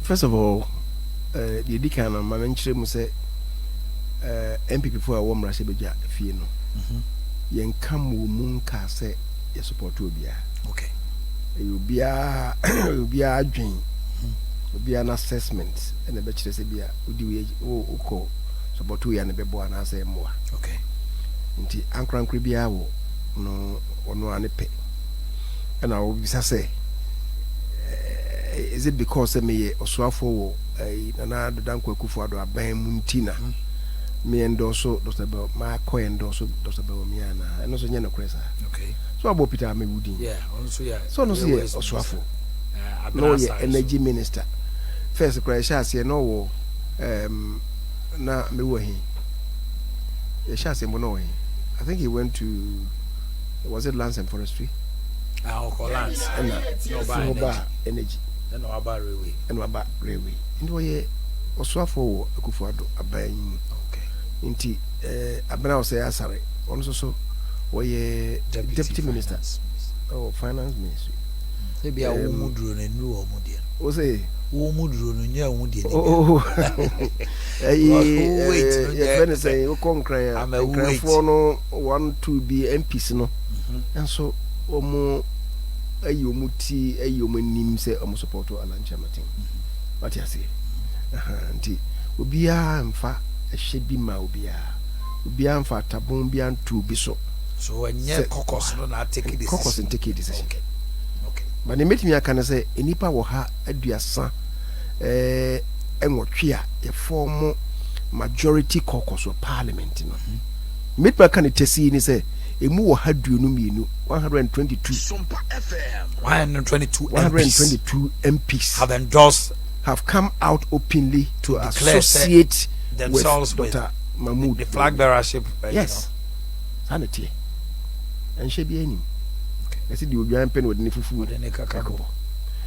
First of all, deɛ di kan no, ma menkyerɛ mu sɛ NPP foɔ a wɔwɔ mmarahyɛbadwa fie no, yɛnka mmɔ mu nkaa sɛ yɛ support obiara. Ɛyɛ obiara, obiara adwen, obiara no assessment ɛna ɛbɛkyerɛ sɛ bia wodi wei wokɔ support wei a ne bɛboa anaasɛ mmoa. Nti ankorankora biara wɔ no ɔno a ne pɛ. Ɛna wobisa sɛ is it because sɛ meyɛ ɔsoafoɔ wɔ Nana Addo Dankwa Akufo Addo aban mu nti na me endorse Dr. Bell, maakɔ endorse Dr. Bawumia anaa? Ɛno nso nyɛ nokorɛ saa. So abɔ Peter Amewu din. Yeah, ɔno nso yɛ So ɔno nso yɛ ɔsoafoɔ na ɔyɛ energy minister. First koraa yɛhyɛ aseɛ na ɔwɔ na mewɔ he, yɛhyɛ aseɛ mbɔ na ɔwɔ he. I think he went to, was it Lands and Forestry? Ah, ɔkɔ Lands. Ɛna Na ɔbaa firi hɔ baa Energy. Ɛna waba Railway. Ɛna waba Railway. Nti ɔyɛ ɔsoafoɔ wɔ Akufo Addo aban yi mu. Nti Abena Osei Asare, ɔno nso so wɔyɛ deputy minister finance minister. Ɛwɔ finance ministry. Ebi a wo mu duro no nnuru wɔn mu deɛ no. Wo sɛ Wo mu duro no nyɛ wo deɛ no. Oh, ɛyi. Wo weight no yɛfrɛ no sɛ wokɔ Nkran a I'm a weight. Nkranfoɔ no one two bi MPs no nso wɔn ayi wɔn ti, ayi wɔn anim sɛ wɔn support Alan Kyerematen. Wate aseɛ? Aha, nti obiara nfa ɛhyɛ bi ma obiara, obiara nfa atabon bi anto obi so. So ɛnyɛ caucus no na take decision. Caucus n take decision. But ne mɛtumi aka no sɛ nnipa wɔ ha 38 a yɛfɔm majority caucus wɔ parliament no, mɛtumi aka no tɛsii ni sɛ ɛmu wɔ ha 22, 122. Sompa FM. 122 MPs 122 MPs have endorsed have come out openly to declare associate themselves with with Dr. Mahmood the flag bearership. Yes, saa na teɛ. Ɛnhyɛ bi anim ɛsɛ deɛ odwan pɛ na ɔde ne fufuo Ɔde ne kaka bɔ. ɛkɔbɔ.